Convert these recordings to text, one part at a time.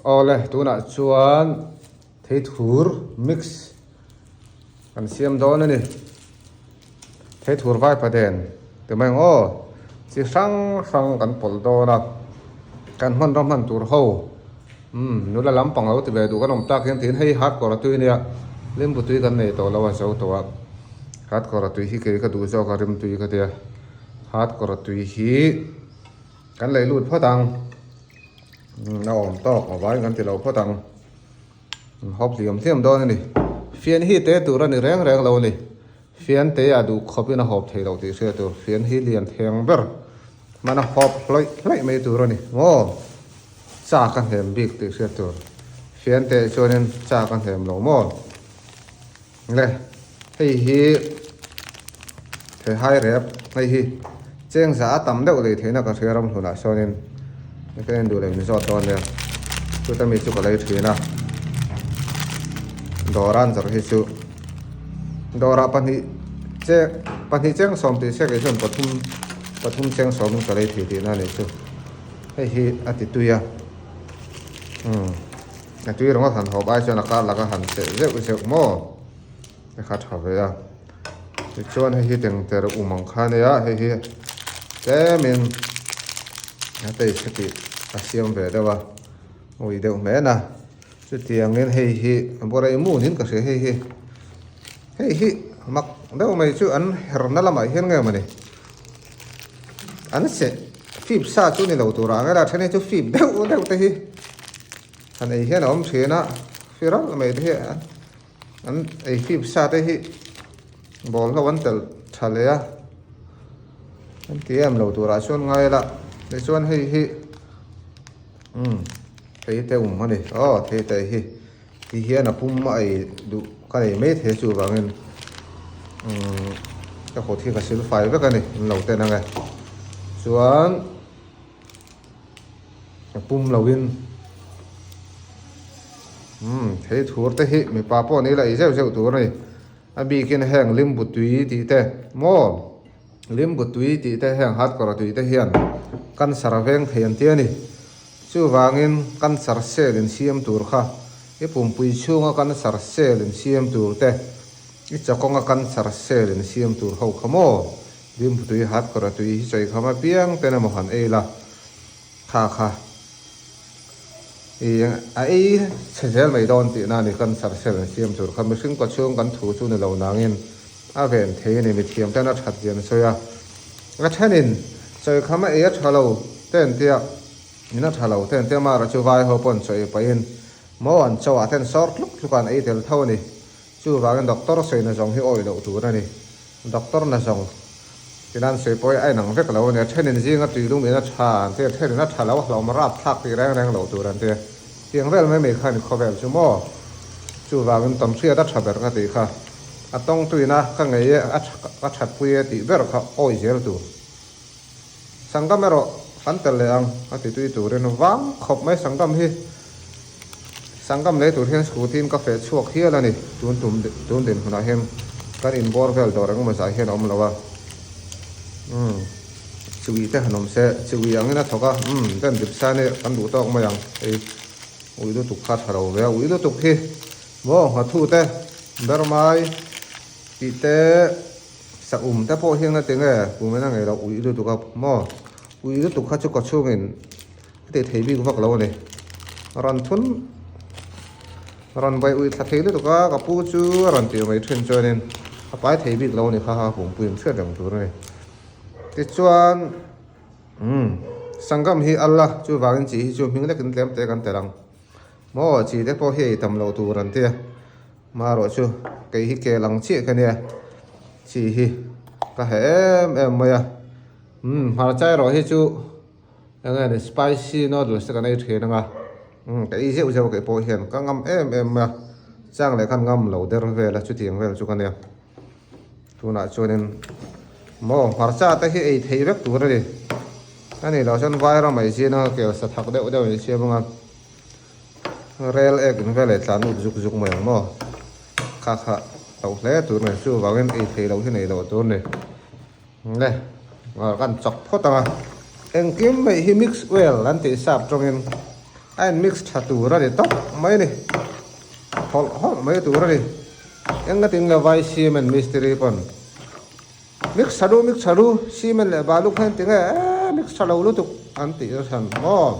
Awle tunah chuan theithur mix kan siam dawn a ni. Theithur vaipaden ti mai ang aw. Chi hrang hrang kan pawlh dawn a, kan hmanraw hman tur ho umm nula lampang lo ti ve duh kan awm tak hian tiin hei hardcore a tui ania limbu tui kan nei tawh lo a zo tawh a hardcore a tui hi kei ka duh zawk a rimtui ka tia hardcore a tui hi kan lei lut phawt ang. A awm tawk a vai kan ti lo phawt ang an hawp hliam hliam dawn a ni fian hi te tur a ni reng reng lo a ni fian te ah duh khawp in a hawp thei lo tih hriat tur fian hi lian theng ber hman a hawp hlawih hlawih mai tur a ni maw chak a hnem bik tih hriat tur fian te chuan in chak a hnem lo maw. Le hei hi theihai rep hei hi cheng za a tam deuh lei theihna ka hria ram hlunah sawnin ka en duh leh min zawt dawn nia chuta mi chu ka lei thin a dawran zawrh hi chu dawrah pahnih che pahnih cheng sawm tih se kei chuan pathum pathum cheng sawmin ka lei thei tihna a nih chu hei hi a ti tui a umm. A tui ringawt han hawp ai chuan a kar laka han seh zeuh zeuh maw te kha tha ve a tichuan hei hi tengter um ang kha ania hei hi tlemin a taste hi tih a siam ve deuh a ui deuh hmel a chutiangin hei hi bawrei munin ka hria hei hi hei hi mak deuh mai chu an herna lamah hian nge mawni an seh fip sa chu ni lo turah ang ela then hi chu fip deuh deuh te hi. Han ei hian a awm thin a, fi ralh mai te hi an ei fip sa te hi ball ho an telh tha leh a, an ti em lo turah chuan ngai la tichuan hei hi umm thei te awm a ni aw thei te hi ti hian a pum a ei duh ka nei mai thei chuvangin umm ka kut hi ka sil fai vek a ni an lo ten ang e chuan. A pum lo in umm thei thur te hi mipa pawh ni la ei zeuh zeuh tur a ni a bikin heng limbu tui tih te maw limbu tui tih te heng hatkawr tui te hian cancer a veng thei an ti a ni chuvangin cancer cell in siam tur kha i pumpui chhunga cancer cell in siam tur te i chawkawnga cancer cell in siam tur ho kha maw. Limbu tui hat kawr a tui hi chawi kham apiang ten emaw han ei la, kha kha i a ei chhe zel mai dawn tihna a ni. Cancer cell an siam tur kha mihring kaw chhung kan thu chu ni lo nangin a ven thei a ni. Mithiam ten a that zia an sawi a, a thenin chawi kham a ei a tha lo te an tia, in a tha lo te an tia, amaherawhchu chu vai ho pawh an chawi pahin maw an chaw ah ten sawr tluk tluk a an ei tel tho a ni. Chuvangin doctor sawina zawng hi awih loh tur a ni. Doctor na zawng tinan sawi pawh hi a inang vek lo a nia, thenin zinga tuilum in a tha an ti a, thenin a tha lo a hlawm rap thlak tih reng reng loh tur an ti a, tiang vel mai mai kha ni khawvel chu maw? Chuvangin tawnhriat a tha ber ka tih kha, a tawngtuina ka ngei e, a ka thatpui e tih ber kha awi zel tur. Sangam erawh kan tel leh ang a ti tui turin vang khawp mai Sangam hi Sangam lei tur hian scooty in ka feh chhuak hial a ni tun tum tun dinhmunah hian kan inbawr vel dawr engemaw zah hian a awm lo a umm chiwi te han awm se chiwi angin a thawk a umm den dip sa nia kan duh tawk mai ang hei ui lutuk kha a tha lo ve a ui lutuk hi maw nghathu te bermai tih te. Sa um te pawh hian a ti nge kum in a ngei lo ui lutuk a maw ui lutuk kha chu ka chhungin a ti thei bik vak lo a ni rawn thun rawn vaih ui thla thei lutuk a ka pu chu a rawn tih mai thin chuanin a pai thei bik lo a ni kha kha pumpui in hriat reng tur a ni tichuan umm sangam hi a la chuvangin chi hi chu hming lekin tlem te kan tel ang maw chi te pawh hi ei tam loh tur an tia. Marawh chu kei hi kel ang chiah ka nia chi hi ka heh em em mai a umm hmarcha erawh hi chu eng nge ni spicy noodles te kan ei thin anga umm ka ei zeuh zeuh a kei pawh hian ka ngam em em mai a chang leh khan ngam lo der vel a chutiang vel chu ka nia tunah chuanin maw hmarcha te hi ei thei vek tur a ni a nih loh chuan vai ramah i zin anga kel sa thak deuh deuh in siam anga. Rel ek in veleh tlan ut zuk zuk mai ang maw? Kha kha loh hle tur nei chuvangin ei theih loh hi nei loh tur ni. Le kan chak phawt ang a, engkim mai hi mix well an tih sap tawngin. A in mix tha tur a ni tawp mai a ni. Hawlh hawlh mai tur a ni. Engatin nge vai cement mistiri pawn mix tha lu mix tha lu cement leh balu kha engti nge eee mix tha lo lutuk an tih na chhan maw.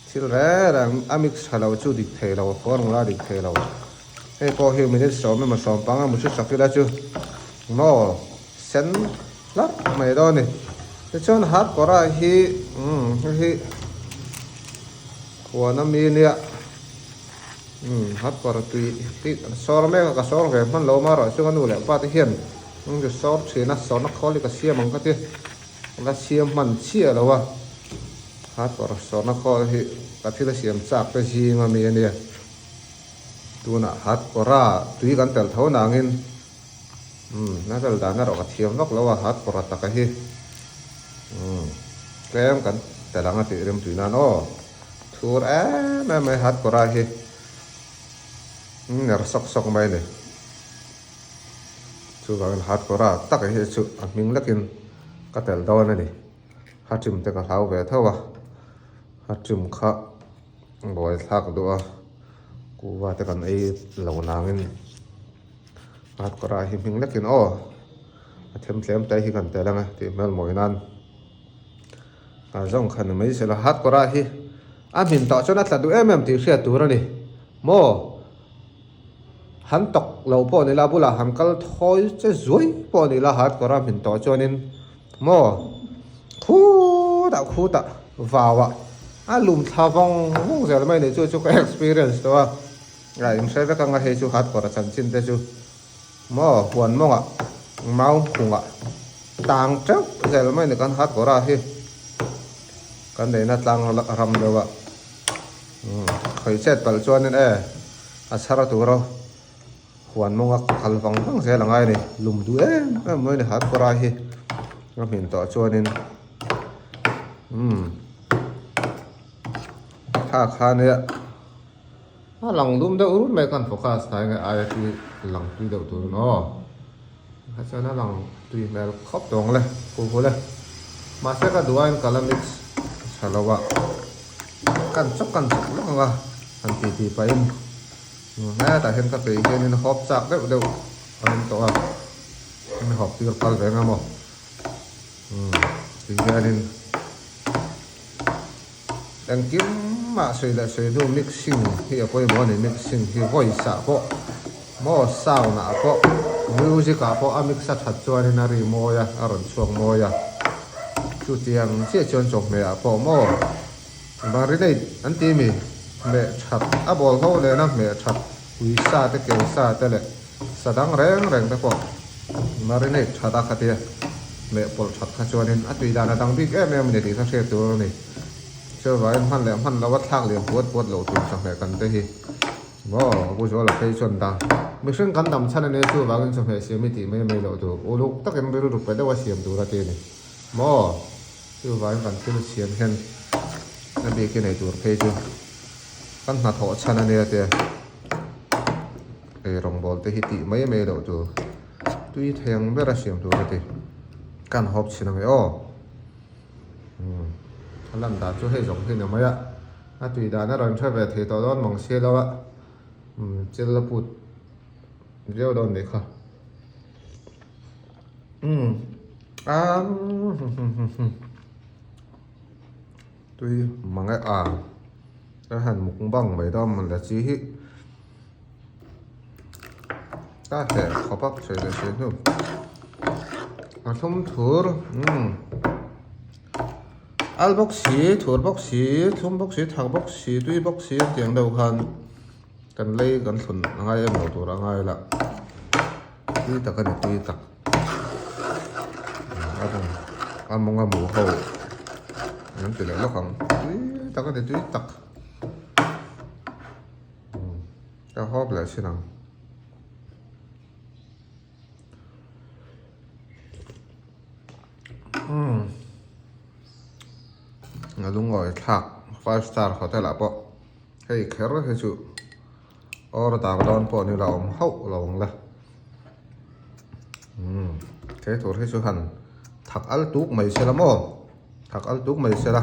Thil reng reng a mix tha lo chu dik thei lo formula dik thei lo. Hei pawh hi minute sawm emaw sawm panga mu chu sak ila chu maw sen hlarh mai dawn a ni. Tichuan hardcore ah hi umm hei hi huan ami nia umm hardcore tui hi an sawr mek a ka sawr ve hman lo amaherawh chu ka nu leh pa te hian an ri sawr thin a sawrna khawl hi ka siam ang ka ti la siam hman chiah lo a hardcore sawrna khawl hi ka thil a siam chak te zing ami ania. Tunah Hatkawra tui kan tel tho nangin umm a vel dan erawh ka thiam vak lo a Hatkawra taka hi umm tlem kan tel ang a tih rim tui nan aw thur em em mai Hatkawra hi ner sawk sawk mai a ni chuvangin Hatkawra taka hi chu a hming lekin ka tel dawn a ni Hachim te ka hlau ve tho a Hachim kha. Buai thlak duh a, kuva te kan ei lo nangin hardcore ah hi hming lekin aw a them tlem te hi kan tel ang e tih hmel mawi nan a zawng kha ni mai sela hardcore ah hi a hmin tawh chuan a tla duh em em tih hriat tur a ni maw han tawk lo pawh ni la bulah han kal thawi che zuai pawh ni la hardcore a hmin tawh chuanin. Maw? Khutah khutah vauah a lum thla vawng vawng zel mai ni chu chu ka experience tawh a, a inhre vek anga hei chu hardcore a chanchin te chu maw huan mawngah mau hungah tang teuh zel mai ni kan hardcore a hi kan neihna tlang ram deuh a umm khawi chet palh chuanin e a chhar tur a. Huan mawnga kal vang vang zel a ngai a ni. Lum duh em em mai a ni Hatkawra hi a hmin tawh chuanin umm thla kha nia a lang dum deuh rut mai khan focus hnai nge aia tui lang tui deuh turin aw kha chuan a lang tui hmel khawp tawh ang le hu hu le mahse ka duh aiin ka la mix tha lo a kan chawk kan chawk lawk ang a han ti ti pahin. Hetah hian ka peih hianin hawp chak deuh deuh a awm tawh a, hemi hawp tir phal ve anga maw umm ti hianin engkim mah sawi leh sawi hnu mixing hi a pawimawh a ni mixing hi voice ah pawh maw sound ah pawh music ah pawh a mix a that chuanin a ri mawi a a rawn chhuak mawi a chutiang chiah chuan chawhmeh ah pawh maw. Marinade an ti mi? Hmeh that a bawl ho nena hmeh that ui sa te kel sa te leh sa dang reng reng te pawh marinade that a khatia hmeh pawlh that kha chuanin a tui dan a dang bik em em a ni tih kha hriat tur a ni. Chuvangin hman leh hman lo a thlak liam puat puat loh tur chawhmeh kan te hi maw a pu Zuala phei chuan da mihring kan dam chhan a nia chuvangin chawhmeh siam i tih mai mai loh tur uluk takin rilru pe deuh a siam tur a ti a ni maw. Chuvangin kan thil siam hian a bik hi nei tur phei chu kan hnathawh chhan a nia tia ei rawngbawl te hi tih mai mai loh tur tui thei ang ber a siam tur a ti kan hawp chhin ang e aw umm a lan dan chu hei zawng hi ni mai a a tui dan a rawn hre ve thei tawh dawn mang si lo a umm chil a put viau dawn nih kha. Umm aaa tui mang e a ka han mukbang mai dawn mawn le chi hi ka hleh khawp a sawi leh sawi hnu a thlum thur umm al bawk si thur bawk si thlum bawk si thak bawk si tui bawk si a tiang deuh khan kan lei kan thlun a ngai em lo tur a ngai la. Tui tak a ni tui tak a bung a mawnga mu ho an ti leh lawk ang tui tak a ni tui tak ka hawp leh chin ang umm a lungawi thlak five star hotel ah pawh hei kher hi chu. Order dawn pawh ni la awm hauh lo ang le. Umm he tur hi chu han thak al tuk mai se la maw thak al tuk mai se la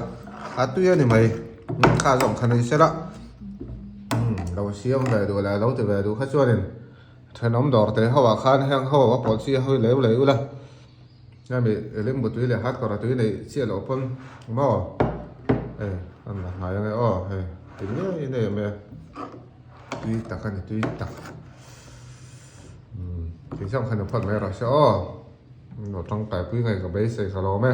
a tui a ni mai. Kha zawng kha ni sela lo siam ve duh leh lo ti ve duh kha chuanin thenawm dawr te ho ah khan heng ho a pawlh chi hawi leu leh ula hemi limbu tui leh hat kawr a tui neih chiah loh pawn maw hei an la hnai ange aw hei ti ngei ngei mai a tui tak a ni tui tak umm ti zawng khan i phawt mai rawh se aw lo tangkaipui ngei ka beisei ka lawm e.